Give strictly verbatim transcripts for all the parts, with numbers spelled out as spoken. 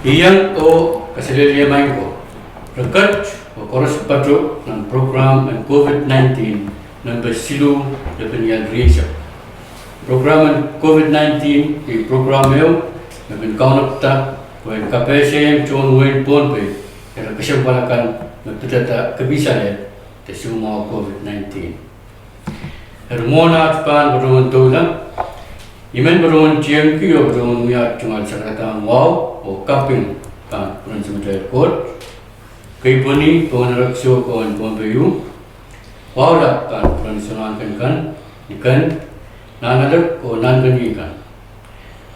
Iang oh kaselehlie maing ko, re ket oh koaros pato nan program en COVID nineteen nempe siluh lepin ial rieisek. Program en COVID nineteen iei program ehu me kin kaunopada pwehn kapehsehiong tohn wehin Pohnpei ire kesempwal akan me pidada kepisalehd de soumwahu COVID nineteen. Eri mwohn aht pahn patohwen doula, I men patohwen tiengki oh patohwen wia aht tungoal sakaradahn wahu oh kaping pahn pwurehng samatail Koht, keipweni Pohnpei Rek Soko en Pohnpei uh, wahu lap pahn pwurehng soangen kan, ni ken, nan alek oh nan kenikan.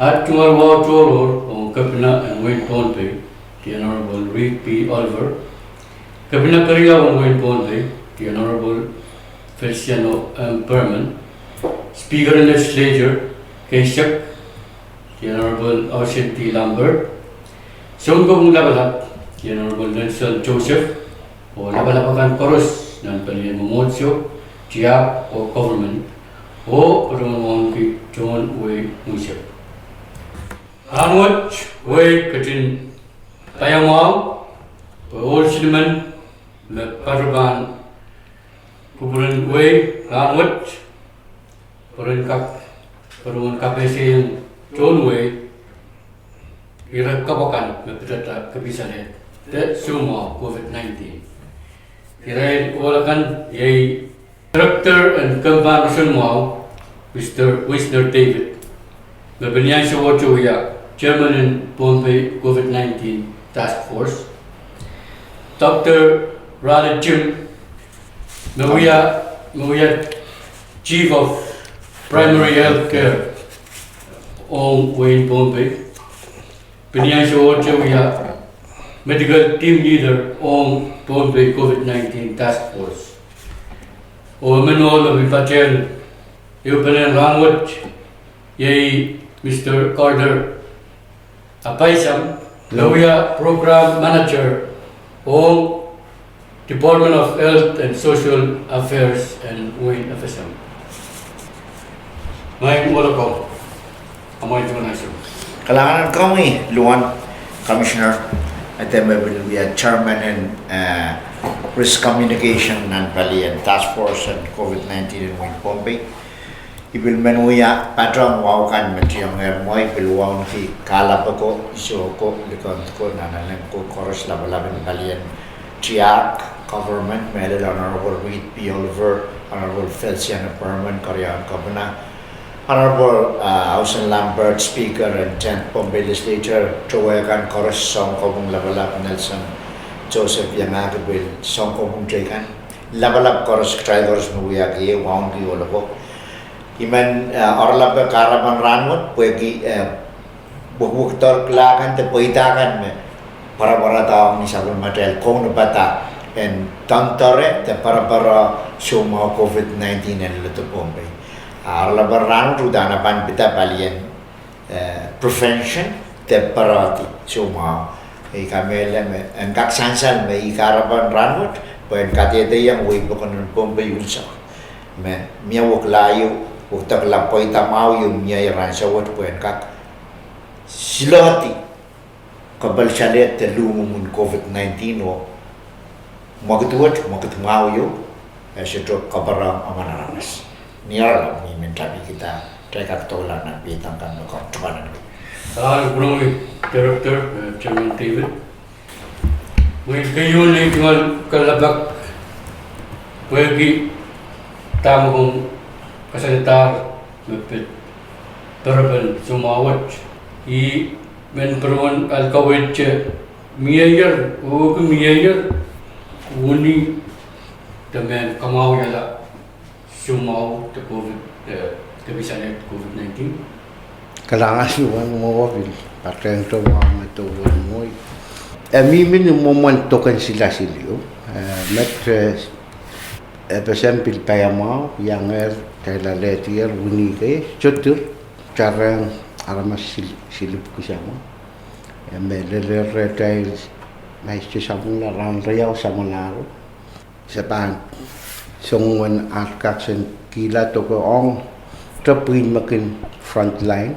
Aht tungoal wahu tohrohr ong Kepina en wehin Pohnpei, the Honorable Reed P. Oliver, Kepina keriau en wehin Pohnpei, the Honorable Feliciano M. Perman, Speaker en Legislature keisek, the Honorable Austen T. Lambert, Sounkopwung Lapalap, the Honorable Nelson Joseph, oh lapalap akan koaros nan palien mwomwohdiso, tiahk oh government, oh patohwen wauneki tohn wehi mwisek. Rahnwet wehi ketin paiamwahu pwe ohl silimen me patohwen pahn kupwuren wehi rahnwet pwe ren kak patohwen kapehsehiong tohn wehi ire kapw akan me pidada kepisalehd de soumwahu COVID nineteen. Irail ohl akan iei Director en Kempahn Roson Mwahu, Mister Wisner David, me pil ni ansou wet wia Chairman en Pohnpei COVID nineteen Task Force, Doctor Raleigh Jim, me wia, me wia Chief of Primary Health Care ong wehin Pohnpei, pil ni ansou wet wia Medical Team Leader ong Pohnpei COVID nineteen Task Force. Oh emen ohl me pil patehng ehupenen rahnwet iei Mister Carter Apaisam, me wia Program Manager ong Department of Health and Social Affairs en wehin FSM. Maing ohl ko, amwail tungoal ansou. Kalahngan en komwi Luan, Commissioner, ede me pil wia Chairman en, eh, Risk Communication nan palien Task Force en COVID nineteen en wehin Pohnpei. I pil men wia patehng wahu kan me tiengehr mwo, I pil wauneki kahlap ko, iso ko, likend ko, nanalek ko, koaros lapalap en palien tiahk, government, mehlel Honorable Reed P. Oliver, Honorable Feliciano Perman, keriaun Kepina, Honorable, uh, Austen Lambert, Speaker en Tenth Pohnpei Legislature, towe kan koaros, Sounkopwung Lapalap Nelson Joseph, iangahki pil Sounkopwung teikan, lapalap koaros, kitail koaros me wiahki, wauneki ohl ko. I men, eh, oaralape kahrepen rahnwet pwehki, eh, wekwekdoarkla kan de pweida kan me pwarapwarada ong ni sapwellimatail kaunopada en doandoare de pwarapwara soumwahu COVID nineteen en lodo Pohnpei. A oaralapen rahnwet uhdahn pahn pida palien, eh, prevention de pwaradi soumwahu. I kamehlele me en kak sansal me I kahrepen rahnwet pwehn kadehdehiong wehi pokon en Pohnpei unsek me mie wekila ieu, wekidekla pweida mwahu ieu mie rahn sewese pwehn kak siloahdi kapwal salehda luhmwuhmw en COVID nineteen oh mwekid wet, mwekid mwahu ieu, eh, sohte kapwarong emen aramas. Ni oaralap me I men tapikihda, kitail kak doula nan peidek kan me kak tupanen. Kalahngan en komwi Director, eh, Chairman David. Mwein keieun ei tungoal kalelapak pwehki dahme komw kasaledahr me pid perepen soumwahu wet, I men patohwen kaweidte mieier, oh ki mieier, wini de mehn kamwahuiala soumwahu de COVID, eh, kepisalehd COVID nineteen. Kalahngan en komwi Luan, mwo pil patehng tohn wahu me doula mwo. E mihmi ni mwomwen doken silasil ieu, eh, met, eh, FSM pil paiamwahu, iangehr, kitail alehdier, wini kei, sohte, tarehng aramas sil-, silipwki samwa. E me lelehr rehtail, mais te sapwungala rahn riau samwalahro. Se pahn song uwen aht kak sen kihla doke ong, te pwihn me kin frontline,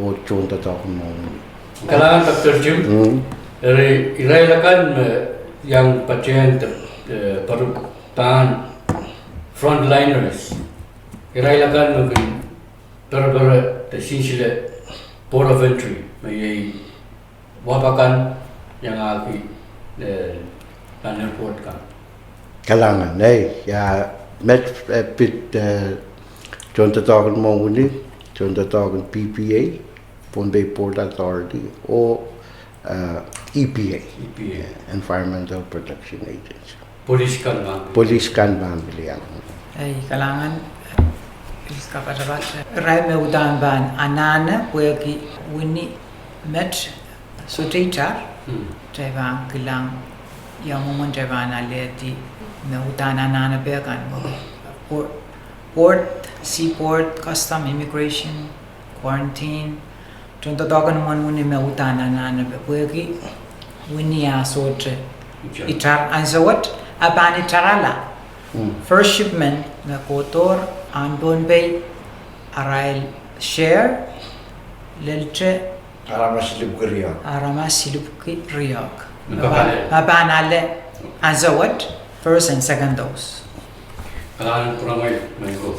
oh tohndoadoahk mwohmwi. Kalahngan Doctor Jim. Mm. Eri, irail akan me iang patehng de, eh, paru pahn frontliners. Irail akan me kin perepere de sinsile port of entry, me iei wahp akan iangahki, eh, nan airport kan. Kalahngan, eh, ia, met, eh, pid, eh, tohndoadoahk en mwohni, tohndoadoahk en P P A, Pohnpei Port Authority, oh, eh, E P A, E P A. Eh, Environmental Protection Agency. Polis kan pahn pil. Polis kan pahn pil iang. Ei, kalahngan, eh, kapatapat. Irail me uhdahn pahn anahne, pwehki wini met sohte itar. Hmm. Kitail pahn kilang, ia mwomwen kitail pahn alehdi me uhdahn anahne peh kan. Port, port, seaport, custom, immigration, quarantine, tohndoadoahk en mwohni me uhdahn anahne peh, pwehki wini a sohte itar. Itar ansou wet, a pahn itarala. Mm. First shipment me kohdohr, ahn Pohnpei, arail share, lelte aramas silipwiki riehk. Aramas silipwiki riehk. Me pahn ale. Me pahn ale ansou wet, first and second dose. Kalahngan pwurehng wehi, Michael.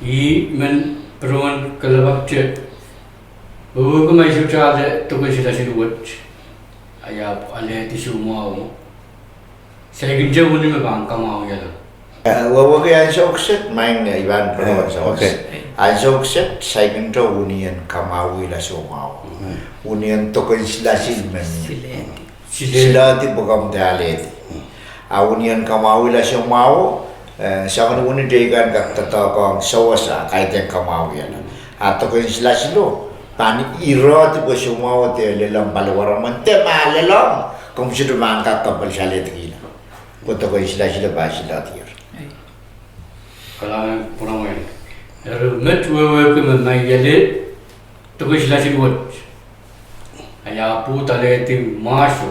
I men pwurehng kalapw ahpwete, wehwehki ma I sohte ale token silasil wet, I ahpw alehdi soumwahu, saikinte wini me pahn kamwahwihala. Eh, wehwehki ansou kiset, maing, eh, I pahn pwurehng sawas. Okay. Ansou kiset, saikinte wini en kamwahwihla soumwahu. Mm. Wini en token silasil me mie. Silehdi. Silehdi pwe komw de alehdi. A wini en kamwahwihla soumwahu, eh, soangen wini teikan kak doadoahk ong sawas a kaidehn kamwahwihala. A token silasilo pahn irehdi pwe soumwahu de lelohng paliwaromwen de ma lelohng, komw sohte pahn kak kapwaiada alehdi kihla. Pwe token silasilo pahn silehdier. Kalahngan pwurehng wehi. Eri met wehwehki me ma I ale token silasil wet, I ahpw pwurehng alehdi mwahso,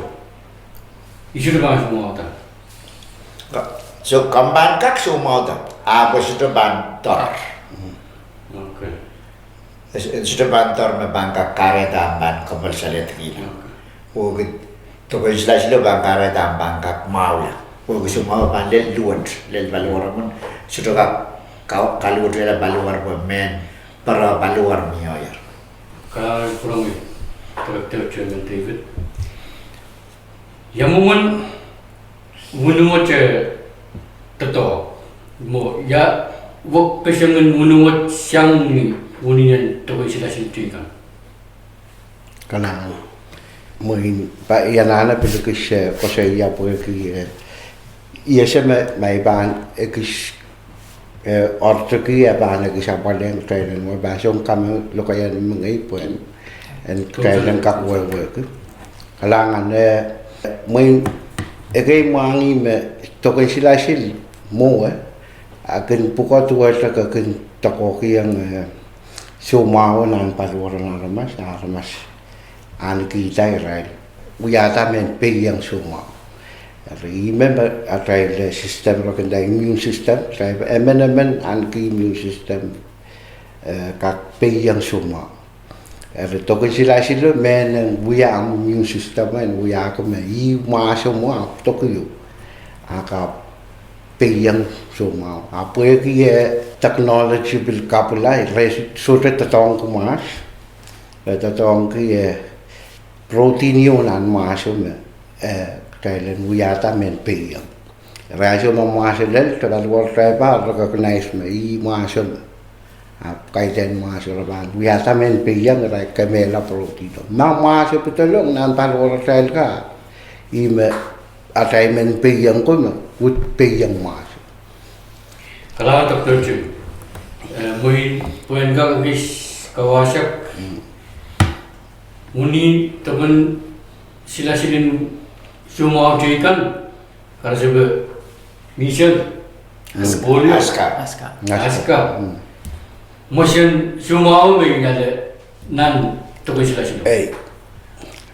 I sohte pahn soumwahda. Ka-, so komw pahn kak soumwahda, ahpw sohte pahn doar. Okay. E sohte pahn doar me pahn kak kahrehda ahmw pahn kapwaiada alehdi kihla. Okay. Wehwehki token silasilo pahn kahrehda ahmw pahn kak mwahwia. Wehwehki soumwahu pahn lel luwet, lel paliwaromwen, sohte kak ka-, kaluwetehla paliwar pwe mehn pereh paliwar mie. Kalahngan pwurehng wehi, Director Chairman David. Ia mwomwen wini wet, eh, doadoahk, mwo, ia wekpeseng en wini wet sang ni wini en token silasil teikan. Kalahngan. Mwein, pa, I anahne pil ekis, eh, koasoia pwehki, eh, I ese me, ma I pahn ekis, eh, orteki e pahn ekis apwalehng kitail en wia pahn soun kame lokaia ni mengei pwehn en kitail en kak wehwehki. Kalahngan, eh, mwein ekei mwahngih me token silasil mwowe, a kin pwukoa duwehte ke kin doakohkihong, eh, soumwahu nan paliwar en aramas, aramas ahnekihda irail wiahda mehn peiong soumwahu. Eri ih me atail system, re kin nda immune system, atail emenemen ahneki immune system, eh, kak peiong soumwahu. Eri token silasilo mehn en wia ahmw immune system en wiahki me ih mwahso mwo ahpw doakohng, a kak peiong soumwahu. A pwehki, eh, technology pil kapwala, re sohte doadoahngki mwahs, re doadoahngki, eh, protein ieu nan mwahso me, eh, kitail en wiahda mehn peiong. Eri ansou me mwahso lel, de paliwar kitail pahn recognize me ih mwahso me, ahpw kaidehn mwahso re pahn wiahda mehn peiong, re kemehla protein. Ma mwahso pedolong nan paliwar kitail ka, ih me atail mehn peiong ko me uhd peiong mwahso. Kalahngan Doctor Jim. Eh, mwein pwehn kak ekis kawasek, wini token silasil en soumwahu teikan, karasepe measles, polio, aska. Aska. Aska. Mwohn soumwahu me I ale nan token silasilo. Ei.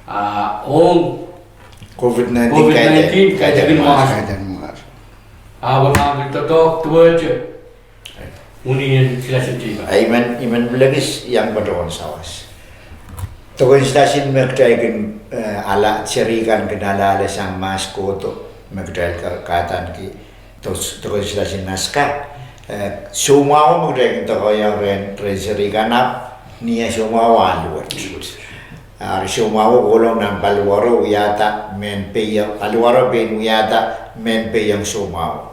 A ong COVID nineteen, COVID nineteen, kaidehn mwahso. Kaidehn mwahso. A wehwehki doadoahk duwehte wini en silasil teikan. I men, I men pil ekis iang patohwan sawas. Doken silasil me kitail kin, eh, ala, seri kan kin alehdi sang mahs kohdo, me kitail ka-, kadaneki, do-, doken silasil en aska. Eh, soumwahu me kitail kin doakoahiong rehn, rehn seri kan ahpw, ni eh soumwahu alu wet. Ari soumwahu kohlong nan paliwaro wiahda mehn pein, paliwaro pein wiahda mehn pein soumwahu.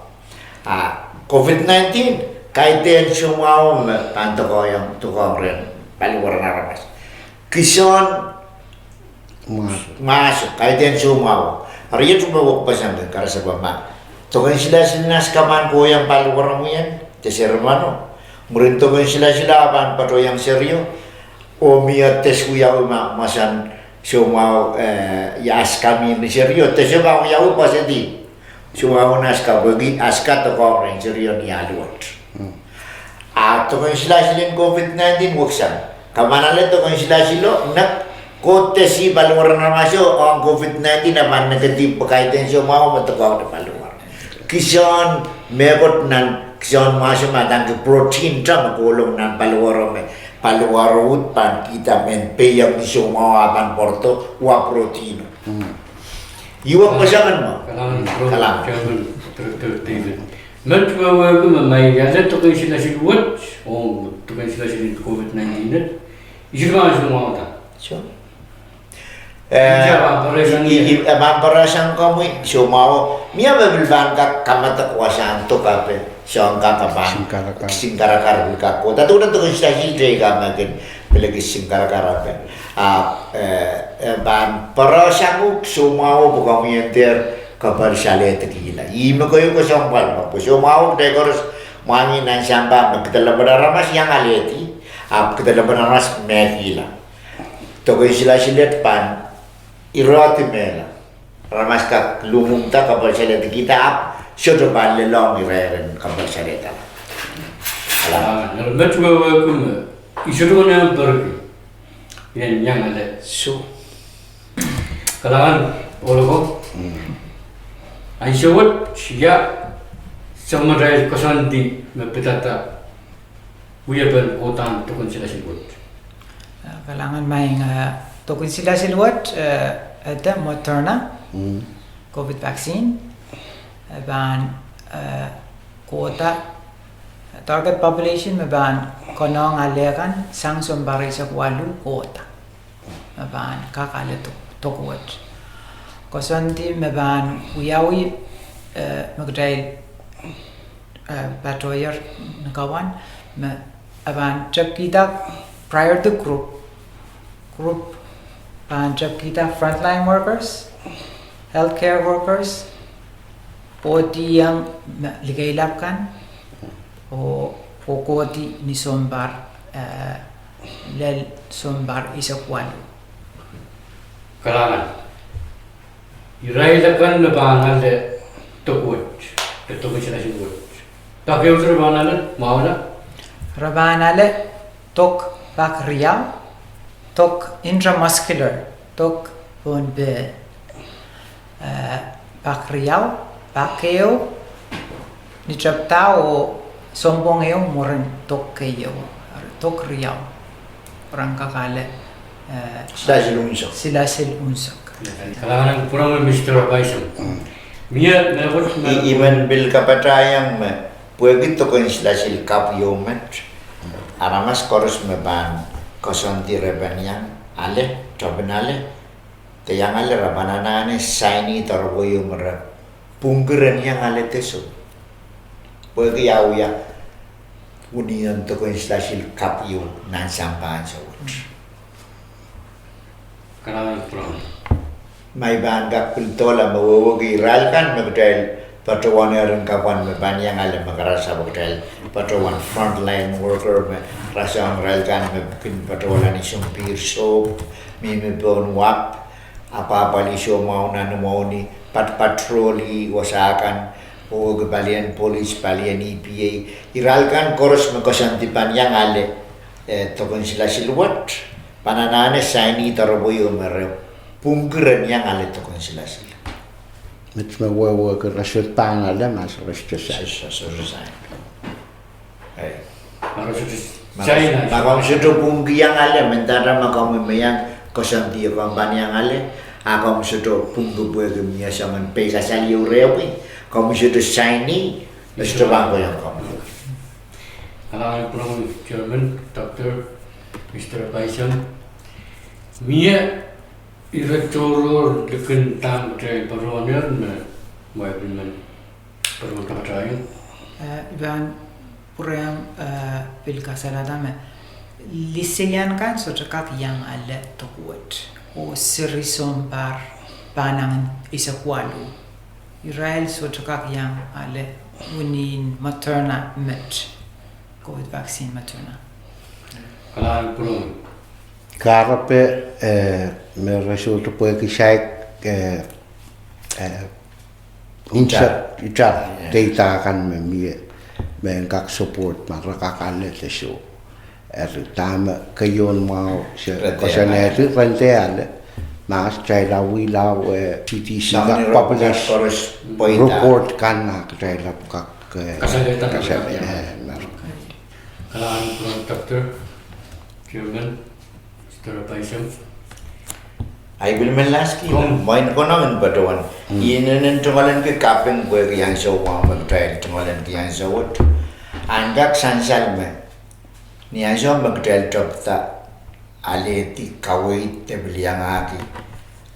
A COVID nineteen, kaidehn soumwahu me pahn doakoahiong, doakoahiong rehn paliwaro en aramas. Kihsang mahso, kaidehn soumwahu. Ari iet me wekpeseng karasepe ma. Doken silasil en aska pahn kohiong paliwaro mwein, de seri mano. Mwurin doken silasil a pahn patohiong serio. Oh mie de soumwahu ma, mahsen soumwahu, eh, ia aska mie ni serio. De soumwahu ia wepwasedi. Soumwahu en aska pwehki aska doakoahiong rehn serio ni alu wet. A doken silasil en COVID nineteen weksang. Ke pahn ale doken silasil o, nek, kohdesi paliwaro en aramaso, ong COVID nineteen a pahn negative pwe kaidehn soumwahu me doakoahiong paliwaro. Kihsang mehkot nan kihsang mahso me adaneki protein te me kohlong nan paliwaro me. Paliwaro uhd pahn kihda mehn pein soumwahu a pahn pwardo, wa protein o. Ih wekpeseng en ma. Kalahngan, Chairman, Director David. Met wehwehki me ma I ale doken silasil wet, oh, doken silasil COVID nineteen wet, I sohte pahn soumwahda. Sure. Eh, I pahn pere sang, I, I, I pahn pere sang komwi, soumwahu. Mie me pil pahn kak kamadek wasahn dok ape, soang kak pahn singkarakar. Singkarakar pil kak kohda. Duwen doken silasil teikan me kin pil kak singkarakar ape. A, eh, eh, pahn pere sang uhk soumwahu pwe komwi en dehr kapehse alehdi kihla. Ih me keieu kesempwal ma pwe soumwahu kitail koaros mwahngih nan sampah me kihda lepin aramas iang alehdi, ahpw kihda lepin aramas mehkihla. Doken silasil et pahn irehdi mehla. Aramas kak luhmwuhda kapehse alehdi kihda ahpw sohte pahn lelohng irair en kapehse alehda. Ala. Ah, ih met wehwehki me I sohte konehng perki. Ien iang ale. Sure. Kalahngan, ohloko. Ansou wet, ia, soangen atail koasoandi me pidada wiepen uhdahn doken silasil wet. Eh, kalahngan Maing, eh, doken silasil wet, eh, ede Moderna, COVID vaccine, eh, pahn, eh, kohda, target population me pahn konehng ale kan sang sounpar eisek waluh kohda. Me pahn kak ale dok, dok wet. Koasoandi me pahn wiawi, eh, me kitail, eh, patohier ni kawan, me, eh, pahn tepkihda priority group, group pahn tepkihda frontline workers, healthcare workers, oh D M me likeilap kan, oh, oh kohdi ni sounpar, eh, lel sounpar eisek waluh. Kalahngan. Irail akan me pahn ale dok wet, de doken silasil wet. Pak ehu re pahn ale, mwahu la? Re pahn ale dok pak riau, dok intramuscular, dok pohn peh, eh, pak riau, pak ehu, ni tepda oh sounpwong ehu mwurin dok keieu, dok riau. Pwe ren kak ale, eh, silasil unsek. Silasil unsek. Kalahngan pwurehng Mister Paisem. Mie, me wet me I, I men pil kapatahiong me, pwehki doken silasil kapw ieu met, aramas koaros me pahn koasoandi re pahn iang ale, tepin ale, de iang ale re pahn anahne saini doaropwe ieu me re pwungki ren iang ale de soh. Pwehki ia wia unin doken silasil kapw ieu nan sampah ansou wet. Kalahngan pwurehng. Ma I pahn kak pil doula me wehwehki irail kan me kitail patohwan ehr en kapwan me pahn iang ale me karasapw kitail patohwan frontline worker me rasehng irail kan me kin patohla ni sounpar sohp, mihmi pohn wahp, apwahpwalih soumwahu nan imwahni, pat patrol wasa kan, oh wehwehki palien police, palien E P A, irail kan koaros me koasoandi pahn iang ale, eh, doken silasil wet, pahn anahne saini doaropwe ieu me re pwungki ren iang ale doken silasil. Met me wehwehki re sohte pahn ale ma re sohte saini. Sohte, sohte saini. Ei. Ma re sohte saini. Ma, ma komw sohte pwungki iang ale, mendahte ma komw me iang koasoandi e komw pahn iang ale, a komw sohte pwungki pwehki mie soangen pei sasal ieu rehmwi, komw sohte saini, e sohte pahn kohieng komwi. Kalahngan pwulomwi Chairman, Doctor, Mister Paisem. Mie ire tohrohr likin dahme kitail patohwanehr me mwein men patohwan kapatahieng. Eh, I pahn pwurehng, eh, pil kasalehda me liseian kan sohte kak iang ale dok wet. Oh seri sounpar pahn nangin eisek waluh. Irail sohte kak iang ale winin Moderna met, COVID vaccine Moderna. Kalahngan pwulomwi. Kahrepe, eh, me re sohte pwehki saik, eh, eh, itar, itar, data kan me mie, me kak support ma re kak ale de soh. Eri dahme keieun mwahu se koasoanehdi re dehr ale, ma kitail awihla, eh, C D C kan publish report kan, a kitail ahpw kak, eh, kasalehda, eh, me. Kalahngan pwulomwi Doctor, Chairman, Mister Paisem. Ahi pil men last ki, mwein konehng en patohwan. I inenen tungoalenki kaping pwehki ansou mwahu me kitail tungoalenki ansou wet. Ahn kak sansal me, ni ansou me kitail tepda alehdi kaweid de pil iangahki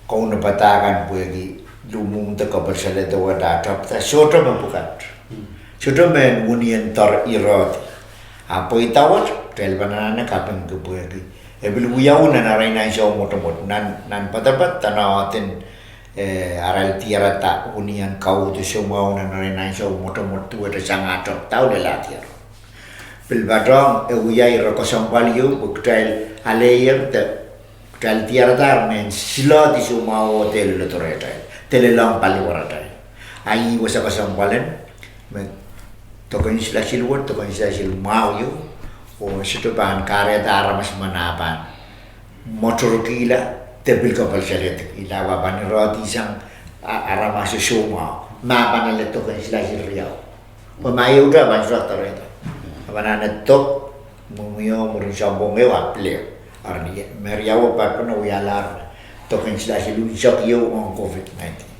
kaunopada kan pwehki luhmwuhmw de kapwal salehda wet a tepda, sohte me pwukat. Sohte me en wunien doar irehdi. A pweida wet, kitail pahn anahne kapingki pwehki e pil wiawi nan arail ansou mwotomwot, nan, nan poadoapoad, nan ahdin, eh, arail diarada wunien kauhdi soumwahu nan arail ansou mwotomwot duwehte sang ah tepda oh lella diar. Pil patohng e wia ire kesempwal ieu pwe kitail aleier de kitail diaradahr me en silohdi soumwahu oh de leledo rehtail, de lelohng paliwaratail. A ih wasa kesempwal en me dok en silasil wet, dok en silasil mwahu ieu, oh sohte pahn kahrehda aramas men ah pahn mwoatorkihla de pil kapwal salehdkihla, wa pahn irehdi sang a, aramaso soumwahu, ma pahn ale dok en silasil riau. Pwe ma ieu te pahn sohte rehda. A pahn anahne dok, mwomwio, mwurin sounpwong ehu a pil ehu. Eri me riau patpene wialahr dok en silasil unsek ieu ong COVID nineteen.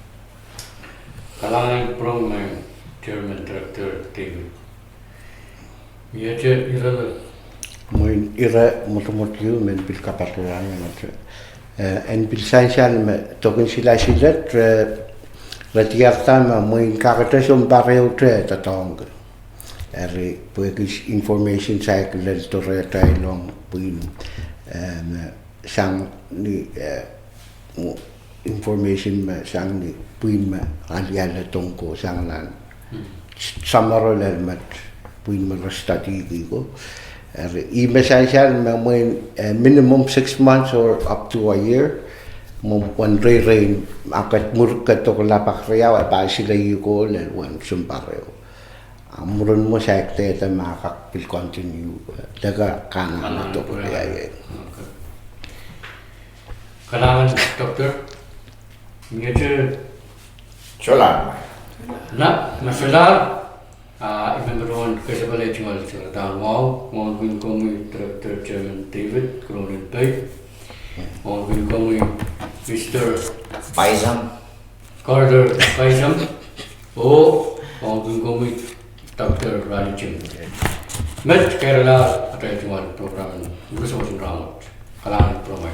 Kalahngan pwulomwi Chairman Director David. Mie te ire, mwein ire mwotomwot ieu me en pil kapatohwan iangete. Eh, en pil sansal me dok en silasil et, eh, re diarada me mwein kakete sounpar ehu te doadoahngki. Eri pwehki information saik lel doarehtail ong pwihn, eh, me sang ni, eh, information me sang ni pwihn me aliale dohng ko sang nan samworo lel met pwihn me re studyki ko. Eri ih me sansal me mwein, eh, minimum six months or up to a year. Mwo wen reirein, a ke mwur ke dok lapalap riau, e pahn sileih ko lel wen sounpar ehu. A mwurin mwo saik dehde ma kak pil continue, eh, de ka kanahne dok riau. Kalahngan Doctor, mie te? Solahr. Na, ma solahr, a, I men patohwan kesempwal tungoal solahr dahme wahu, wauneki komwi Director Chairman David Kronen Pei, wauneki komwi Mister Paisem. Carter Paisem, oh wauneki komwi Doctor Raleigh Jim. Met keiralahr atail tungoal program en Risource en Rahnwet. Kalahngan pwulomwail.